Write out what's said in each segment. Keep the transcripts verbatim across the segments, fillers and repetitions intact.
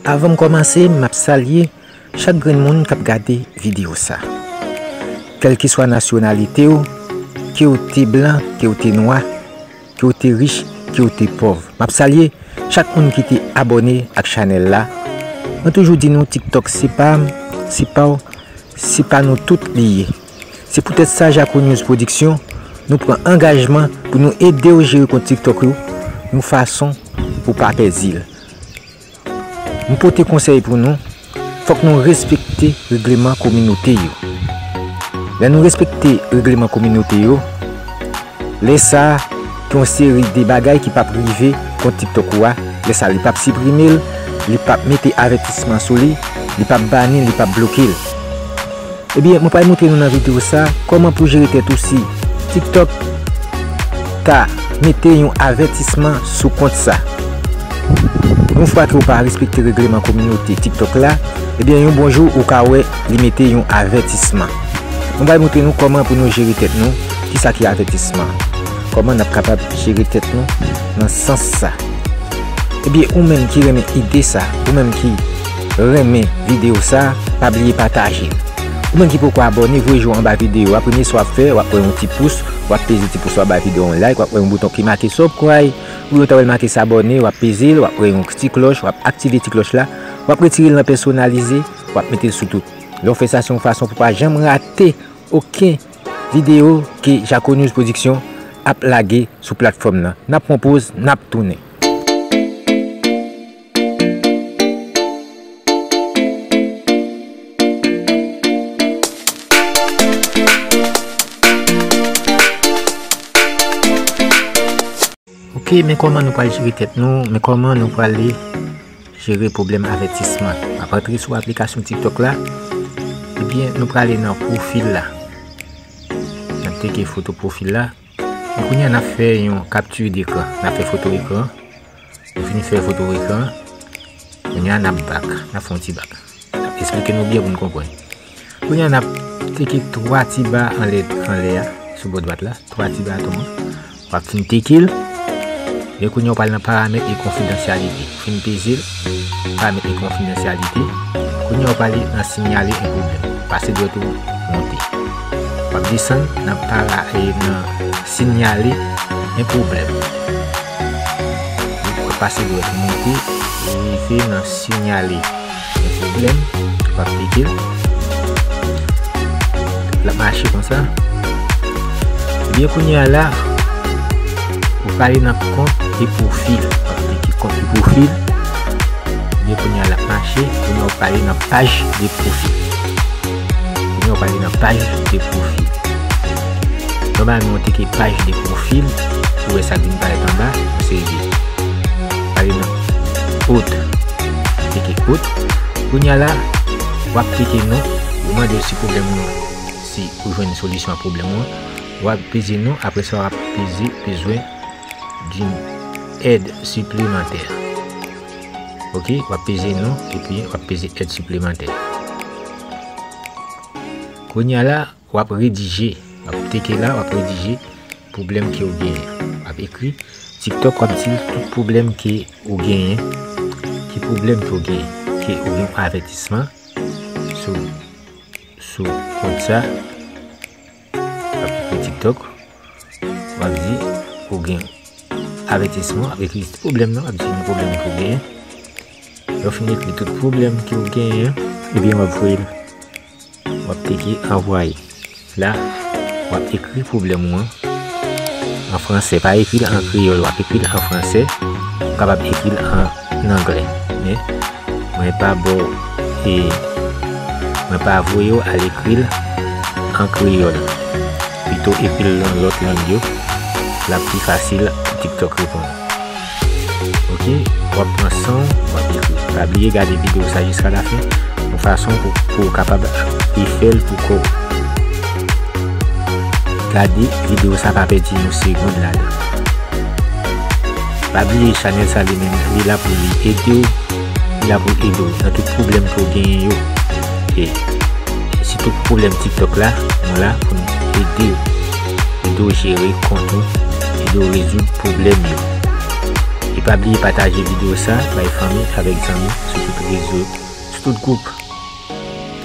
Avan m kòmanse, m ap salye chak grenn moun k ap gade videyo sa. Kèlkeswa nasyonalite w, ke w te blan, ke w te nwa, ke w te rich, ke w te pòv. M ap salye chak moun ki te abòne ak chanèl la. Mwen toujou di nou, TikTok se pa m, se pa w, se pa nou tout li ye. Se poutèt sa, Jaco News Production, nou pran angajman pou nou ede w jere kont TikTok ou yon fason pou w pa pèdi l. M pote konsèy pou nou, fòk nou respekte regleman kominote yo. Lè nou respekte regleman kominote yo, lè sa a, gen yon seri de bagay ki p ap rive kont TikTok ou a, lè sa a, li p ap siprime l, li p ap mete avètisman sou li, li p ap bani l, li p ap bloke l. Ebyen, mwen pral montre nou nan videyo sa kòman pou jere tèt ou si TikTok ta mete yon avètisman sou kont sa. Yon fwa ke w pa respekte regleman kominote TikTok la, ebyen, yon bon jou ou ka wè li mete yon avètisman. Mwen pral montre nou kòman pou nou jere tèt nou, kisa ki avètisman, kòman n ap kapab jere tèt nou nan sans sa. Ebyen, ou menm ki renmen ide sa, ou menm ki renmen videyo sa, pa bliye pataje l. Ou menm ki poko abòne, voye je w anba videyo a. Premye sa w ap fè, w ap pran yon ti pous, w ap peze ti pous la, w ap bay videyo a yon like, w ap pran yon bouton ki make subscribe, oubyen w ta wè l make s'abonner, w ap peze l, w ap pran yon ti klòch, w ap aktive ti klòch la, w ap retire l nan pèsonalize, w ap mete l sou tout. Lè w fè sa, se yon fason pou w pa janm rate okenn videyo ke Jaco News Production ap lage sou platfòm nan. N ap pran poz, n ap tounen. Ok, men kòman nou pral jere tèt nou, men kòman nou prale jere pwoblèm avètisman. N ap antre sou aplikasyon TikTok la, ebyen, nou prale nan pwofil la. N ap teke foto pwofil la. E kounye a, n ap fè yon capture d'écran. N ap fè foto ekran. Nou fini fè foto ekran. Kounye a, n ap back. N ap fè yon ti back. N ap esplike nou byen pou n konprann. Kounye a, n ap teke twa ti ba anlè, anlè a, sou bò dwat la. Twa ti baton an. W ap fin teke l. Men kounye a, w pral nan paramèt e konfidansyalite. Fin peze l, paramèt e konfidansyalite. Kounye a, w prale nan sinyale en pwoblèm. Pase dwèt ou monte. W ap desann nan para, e nan sinyale en pwoblèm. W ap pase dwèt ou monte, ou rive nan sinyale en pwoblèm. W ap teke l. L ap mache konsa. Ebyen, kounye a la, ou prale nan kont e pwofil. W ap teke kont e pwofil. Ebyen, kounye a l ap mache. Kounye a, ou prale nan paj de pwofil. Kounye a, ou prale nan paj de pwofil. Nòmalman, ou teke paj de pwofil. Ou wè sa k vin parèt anba. Yon seri de, prale nan ot. Teke ot. Kounye a la, w ap teke non. Yo mande w si pwoblèm ou, si ou jwenn solisyon a pwoblèm ou an. W ap peze non, apre sa w ap peze besoin d'une aide supplémentaire. Ok, w ap peze non, epi w ap peze aide supplémentaire. Kounye a la, w ap redije, w ap teke la, w ap redije pwoblèm ke w genyen. W ap ekri TikTok, w ap di l tout pwoblèm ke ou genyen, ki pwoblèm ke w genyen, ke ou gen yon avètisman sou, sou kont sa, w ap ekri TikTok, w ap di ou gen avètisman, w ap ekri pwoblèm nan, w ap di yon pwoblèm ke w genyen. Lè w fin ekri tout pwoblèm ke w genyen, ebyen w ap voye l. W ap teke anvwaye. La, w ap ekri pwoblèm ou an an fransè. Pa ekri l an kreyòl, w ap ekri l an fransè. Ou kapab ekri l an anglè. Men, mwen pa ba w, e, mwen pa voye w al ekri l an kreyòl. Pito ekri l nan lòt lang yo. L ap pi fasil pou TikTok reponn. Ok, w ap pran san w, w ap ekri. Pa bliye gade videyo sa jiska lafen, yon fason pou, pou w kapab refè l pou kò w. Gade videyo sa, pa pèdi yon segonn ladan. Pa bliye chanèl sa li menm, li la pou li ede w, li la pou ede w nan tout pwoblèm ke w genyen yo. E sitou pou pwoblèm TikTok la, nou la pou nou ede w, ede w jere kont ou, ede w rezoud pwoblèm yo. E Pa bliye pataje videyo sa bay fanmi avèk zanmi sou tout rezo, sou tout gwoup.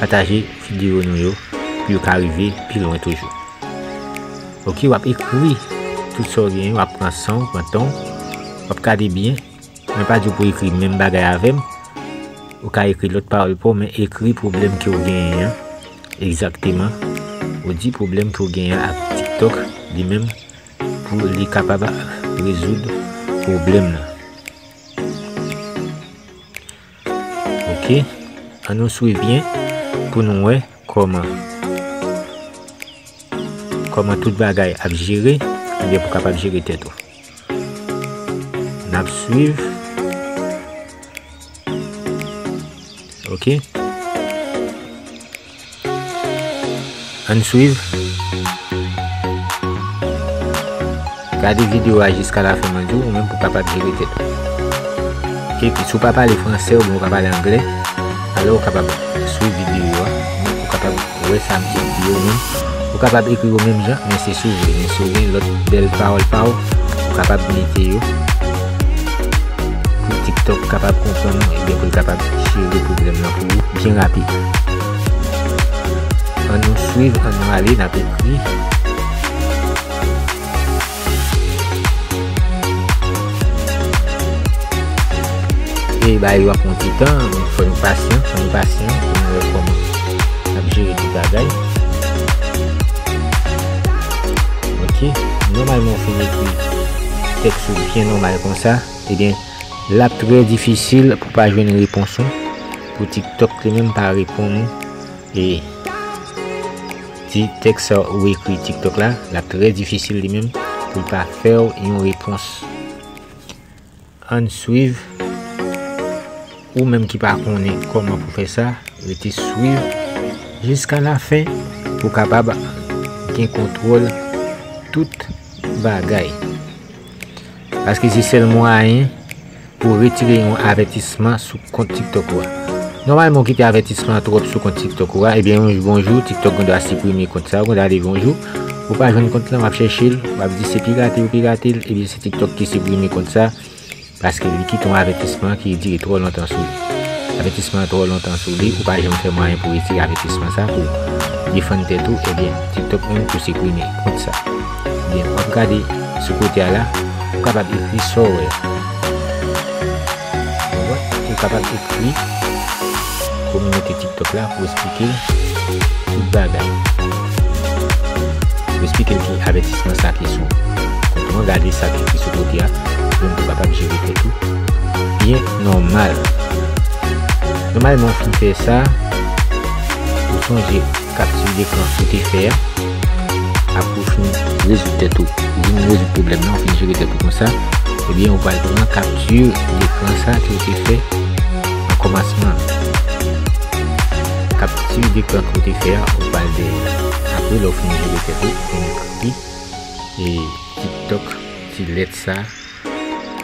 Pataje videyo nou yo pou yo ka rive pi lwen toujou. Oke, w ap ekri tout sa w genyen, w ap pran san w, pran tan w, w ap gade byen. Mwen pa di w pou ekri menm bagay avè m. Ou ka ekri lòt pawòl pa w, men ekri pwoblèm ke w genyen an egzakteman. Ou di pwoblèm ke w genyen ak TikTok li menm pou li kapab rezoud pwoblèm nan. Oke, ann nou swiv byen pou nou wè kòman, kòman tout bagay ap jere, oubyen pou kapab jere tèt ou. N ap swiv. Oke. Ann swiv. Gade videyo a jiska lafen, mwen di w, ou menm pou kapab jere tèt ou. Oke, si w pa pale fransè oubyen w pa pale anglè, alò ou kapab swiv videyo a, ou kapab wè sa misye di yo menm. Ou kapab ekri yo menm jan, men se si w vle. Men si w gen lòt bèl pawòl pa w, ou kapab mete yo pou TikTok kapab konprann ou, ebyen pou l kapab jere pwoblèm nan pou ou byen rapid. Ann nou swiv, ann nou ale, n ap ekri. E bagay yo ap pran ti tan, men fò nou pasyan, fò nou pasyan pou nou wè kòman n ap jere tout bagay. Oke, nòmalman w fin ekri tèks ou byen nòmal konsa, ebyen, l ap trè difisil pou pa jwenn repons ou, pou TikTok li menm pa reponn ou. E ti tèks sa ou ekri TikTok la, l ap trè difisil li menm pou l pa fè w yon repons. Ann swiv. Ou menm ki pa konnen kòman pou fè sa, rete swiv jiska lafen pou kapab gen kontwòl tout bagay. Paske se sèl mwayen pou retire yon avètisman sou kont TikTok ou a. Nòmalman, ou kite avètisman an twòp sou kont TikTok ou a, ebyen, yon bon jou, TikTok gendwa siprime kont sa, ou gendwa rive yon jou, ou pa jwenn kont lan, w ap chèche l, w ap di se pirate yo pirate l, ebyen, se TikTok ki siprime kont sa, paske li kite yon avètisman ki dire twò lontan sou li. Avètisman an twò lontan sou li, ou pa janm fè mwayen pou retire avètisman sa pou defann tèt ou, ebyen, TikTok menm tou siprime kont sa. Ebyen, w ap gade sou kote a la, ou kapab ekri sa w wè. Ou wè, ou kapab ekri kominote TikTok la pou eksplike l tout bagay. Pou eksplike l ki avètisman sa ki sou kont mwen, gade sa ki ekri sou kote a, pou nou kapab jere tèt ou byen nòmal. Nòmalman, w fin fè sa, ou sonje kapti lekran ou te fè a, apre w fin rezoud tèt ou, ou fin rezoud pwoblèm nan, ou fin jere tèt ou konsa, ebyen, ou pral pran kapti lekran sa ke w te fè nan kòmansman an. Kapti lekran ke w te fè a, ou pral dèyè l. Apre, lè w fin jere tèt ou, ou fin ekri, e, TikTok, ti lèt sa,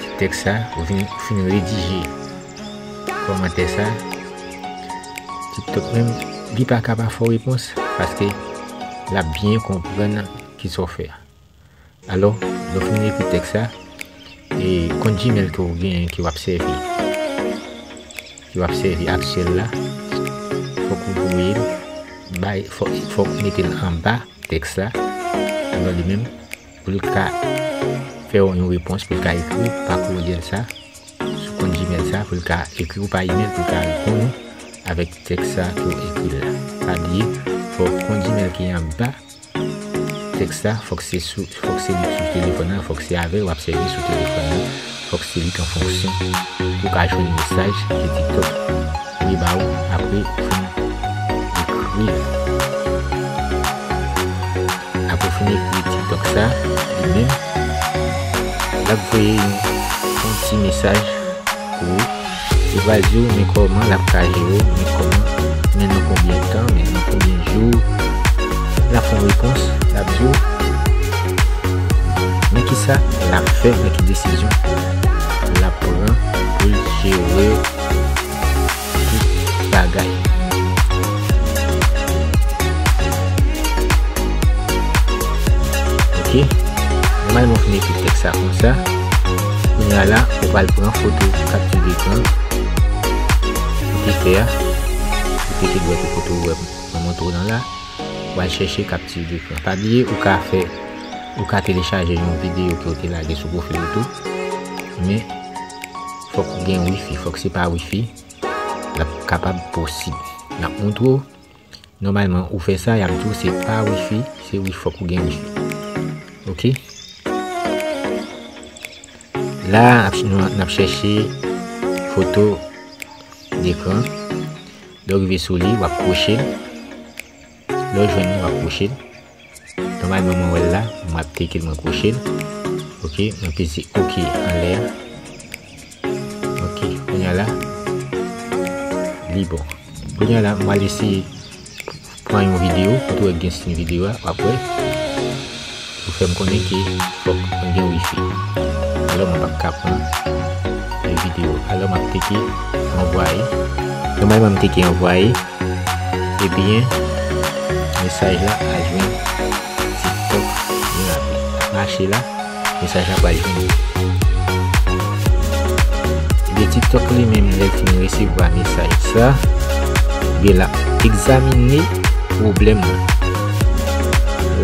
ti tèks sa, ou fin, ou fin redije kòmantè sa, TikTok menm, li pa ka pa fè w repons, paske l ap byen konprann kisa w fè a. Alò, lè w fin ekri tèks sa, e kont Gmail ke w genyen, ke w ap sèvi, ke w ap sèvi aktyèl la, fòk ou voye l bay, fòk, fòk ou mete l anba tèks la. Alò, li menm, pou l ka fè w yon repons, pou l ka ekri w pa kouryèl sa, sou kont Gmail sa, pou l ka ekri w pa imèl, pou l ka reponn ou avèk tèks sa ke w ekri l la. Pa bliye, fòk kont Gmail ki anba tèks la, fòk se sou, fòk se li sou telefòn nan, fòk se avè l w ap sèvi sou telefòn nan, fòk se li k an fonksyon pou w ka jwenn mesaj ke TikTok voye ba ou apre w fin ekri l. Apre w fin ekri TikTok sa, li menm, l ap voye yon, yon ti mesaj pou ou. Li pral di w men kòman l ap ka jere w, men kòman, men nan konbyen tan, men nan konbyen jou. L ap fè yon repons, l ap di w men kisa l ap fè, men ki desizyon l ap pran pou l jere tout bagay. Oke? Nòmalman, w fin ekri tèks sa konsa. Kounye a la, ou pral pran foto kapti dekran ou te fè a. Ou te dwèt ou kote ou wè mwen montre w nan la. Ou al chèche kapti dekran. Pa bliye, ou ka fè, ou ka telechaje yon videyo ke w te lage sou pwofil ou tou. Men, fòk ou gen wifi. Fòk se pa wifi, l ap kapab posib. N ap montre w. Nòmalman, ou fè sa, y ap di w se pa wifi, se wi, fòk ou gen wifi. Oke? La, ap, nou, n ap chèche foto dekran. Lè w rive sou li, w ap kwoche l. Lè w jwenn li, w ap kwoche l. Nòmalman, mwen wè l la, mwen ap teke l, mwen kwoche l. Oke, mwen peze oke anlè a. Oke, kounye a la, li bon. Kounye a la, mwen al eseye pran yon videyo, kote w wè gen siy videyo a, w ap wè. Ou fè m konnen ke fòk mwen gen wifi. Alò, mwen p ap ka pran yon videyo. Alò, m ap teke anvwaye. Nòmalman, m teke anvwaye. Ebyen, mesaj la al jwenn TikTok byen rapid. L ap mache la, mesaj la pral jwenn li. Ebyen, TikTok li menm, lè l fin resevwa mesaj sa, ebyen, l ap egzamine pwoblèm nan.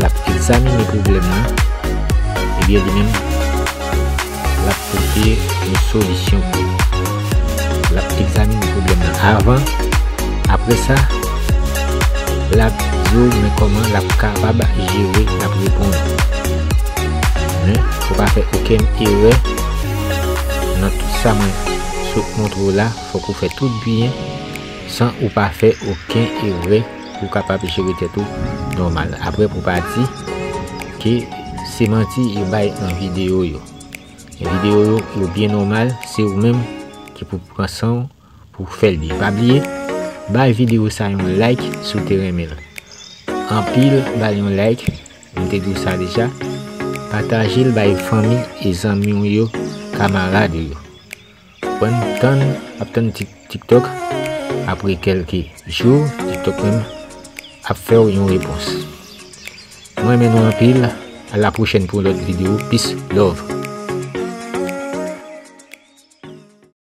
L ap egzamine pwoblèm nan. Ebyen, li menm, l ap pote yon solisyon pou ou. L ap egzamine pwoblèm nan avan. Apre sa, l ap di w men kòman l ap kapab jere, l ap reponn ou. Men, fò w pa fè okenn erè nan tout sa mwen sot montre w la. Fòk ou fè tout byen san ou pa fè okenn erè pou w kapab jere tèt ou nòmal. Apre, pou w pa di ke se manti yo bay nan videyo yo. Videyo yo, yo byen nòmal, se ou menm ki pou pran san w pou w fè l byen. Pa bliye, bay videyo sa yon like si w te renmen l. Anpil, ba l yon like, m te di w sa deja. Pataje l bay fanmi e zanmi w yo, kamarad ou yo. Konprann, tann, ap tann Tik-, TikTok, apre kèlke jou, TikTok menm ap fè w yon repons. Mwen renmen nou anpil. A la pwochèn pou yon lòt videyo. Peace, love.